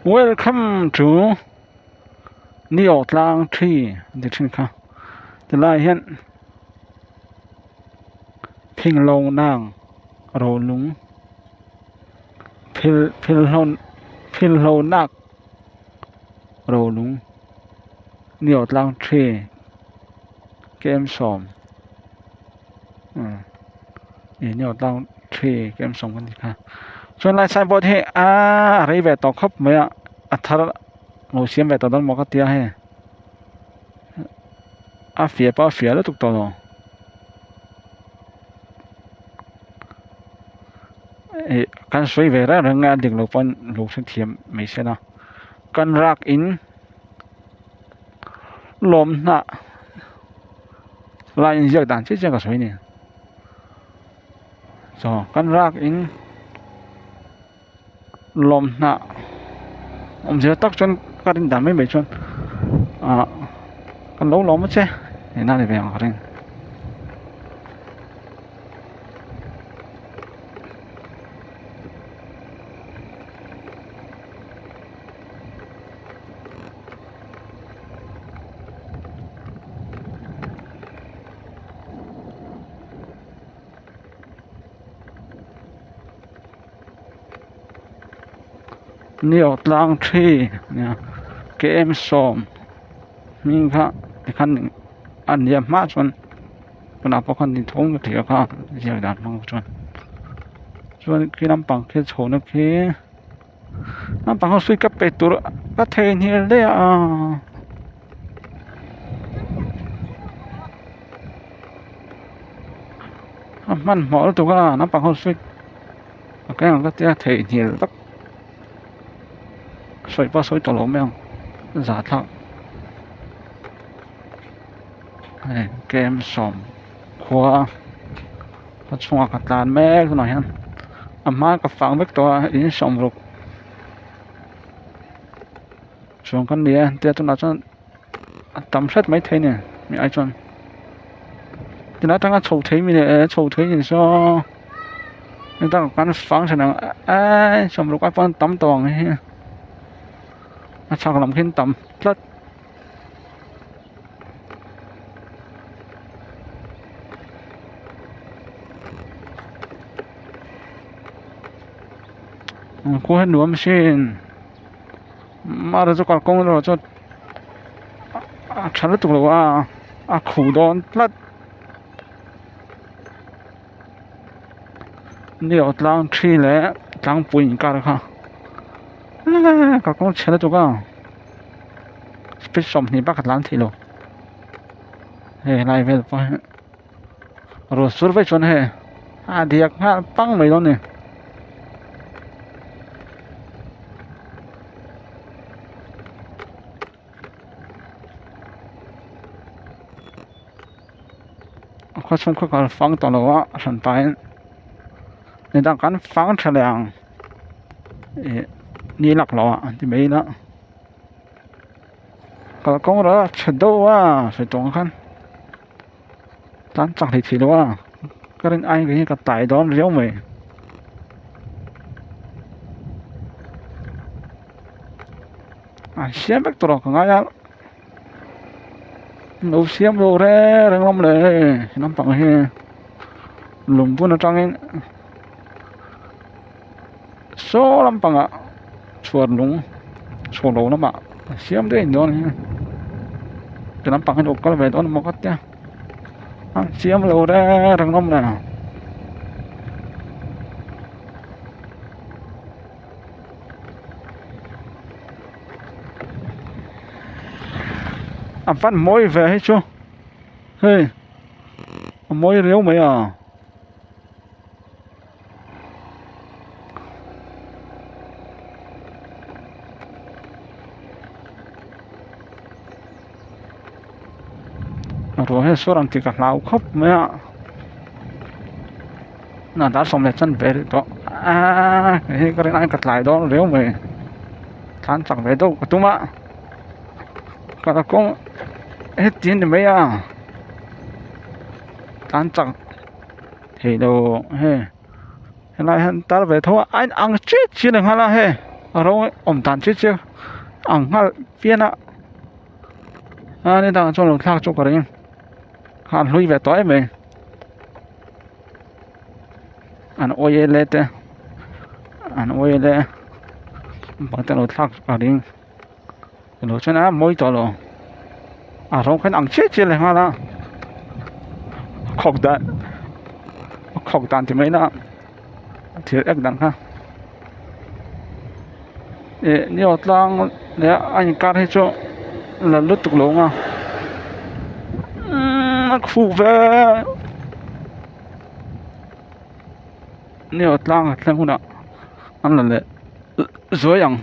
Welcome to Neo tlang thi an ti thin kha tilai ah hian phinglo nang rolung phil phil hlawn phil hlo nak rolung Neo tlang thi kem sawm ih Neo tlang thi kem sawm kan tih kha chuan lai signboard hi aaa a rei ve tawh khawp mai a a thar lo siam ve tawh dawn maw ka tia hei a fiah pawh a fiah lutuk tawh lo ih kan sawi ve reng reng a a dik loh pawn lo hrethiam mai se la kan rak in lawm hnah lai inziak dan chiah chiah ka sawi a ni chaw kan rak in lawm hnah awmzia tak chuan ka rin dan mai mai chuan ah kan lo lawm a che tihna a ni ve ang ka ring. Neo tlang thi nia km sawm hming kha tikhan a nia hma chuan tunah pawh khan nithum ka thlir kha ziak dan hmang chuan chuan khi lampang khi chho na khi. Naupang ho sui ka pe tur ka theihnghilh daih a a hmanhmawh lutuk a naupang ho sui ka keng ang ka tia theihnghilh vak sawi pawh a sawi tawh lo mai ang zahthlak hei kem sawm khua a chhungah ka tlan mek tunah hian a hma ka fang vek tawh a in sawm ruk chuan kan ni a tia tunah chuan a tam hret mai thei a ni mi ai chuan tunah atanga chho thei mi leh chho thei ni saw heta kan fang thin ang eee sawm ruk ai pawn tam tawh ang hi a chhak lam khi an tam tlat. Khua hi nuam sin mahse chu kalkawng erawh chuan a tha lutuk lo a a khuh dawn tlat ni aw tlang thi leh tlangpui inkar kha kalkawng chhe lutuk a. Speed 20 bak a tlan theih lo hei helai vel pawh hi rawn sur vaih chuan hei a diak nghal pang mai dawn a ni. A khaw chhung khaw kal fang tawh lo a a hran pahin midang kan fang tha leh ang ih ni lak loh ah an ti mai ila kalkawng ral a tha deuh a sawi tawh ang khan tan chak hlei thei lo a ka rin aiin kei hi ka tai dawn riau mai. An siam vek tawh lo ka ngai a. Lo siam lo reng reng lam leh hei naupang hi lungbun atangin saw lampangah chhuar lung chhuar lo lamah a siam daih dawn a ni ti lampang hi lo kal ve dawn emaw ka tia an siam lo reng reng lam leh. A van mawi ve hi chu hei a mawi riau mai a. Ruah hian suar ang tih ka hlau khawp mai a na dar sawm leh chan ve rih tawh aaa hei ka rin aiin ka tlai dawn riau mai thlan chak ve deuh ka tum a kalkawng heti a ni mai a tlan chak theilo hei helai hian tar ve tho a a inang chiah chiah leh nghal a hei. A rawng awm dan chiah chiah ang nghal pian a a ni dangah chuan lo thlak chu ka ring kha an hlui ve tawh em mai an oil te an oil e bang te lo thlak ka ring ilo chuan a mawi tawh lo a rawng khan ang chiah chiah leh nghal a khawk dan khawk dan ti mai ila thil ek dang kha ih ni aw tlang leh a inkar hi chu la lutuk lo ang a umm a khuh ve ni aw tlang a thleng hunah an la leh zuai ang.